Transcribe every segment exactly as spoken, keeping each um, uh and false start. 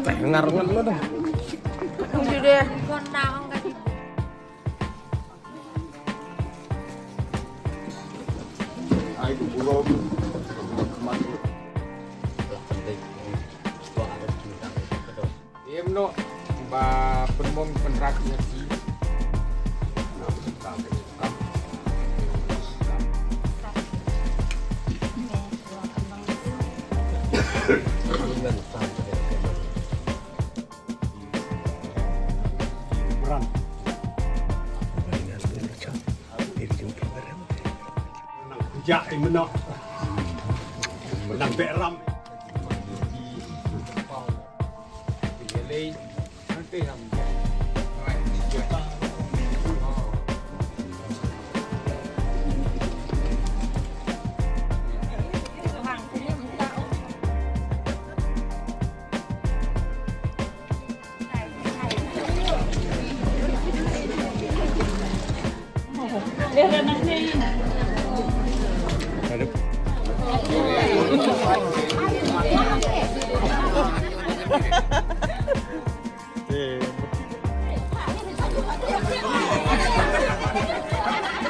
Ngar ngan lo dah. Judeh. Em no ba pynmong pynrak ïa ki. Brand. Nang kujak i menok. Nang beram.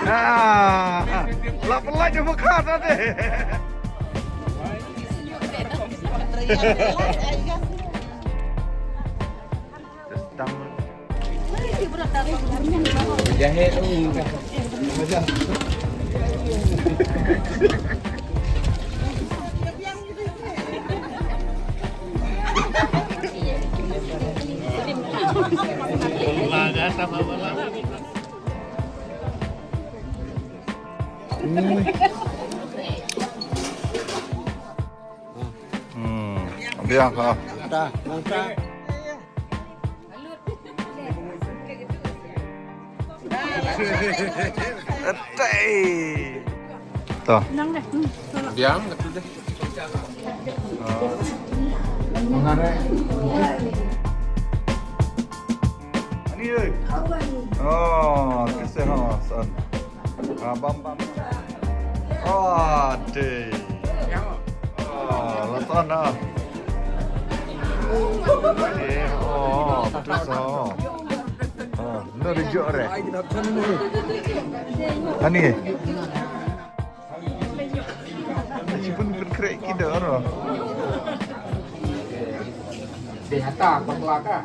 Ah, ah. La pynlait ïa u mukha ta te. Hmm, biang ha. Ta, nang ta. Atai. To. Biang katu deh. Ani oi. Oh, kese ha san. Ah, bam bam. Oh, dei. Oh, la san ah. Eh, oh, tu sa. Ah, no ri jo re. Ani. Sipun pun krek kita ro. Dei hata bakla ka.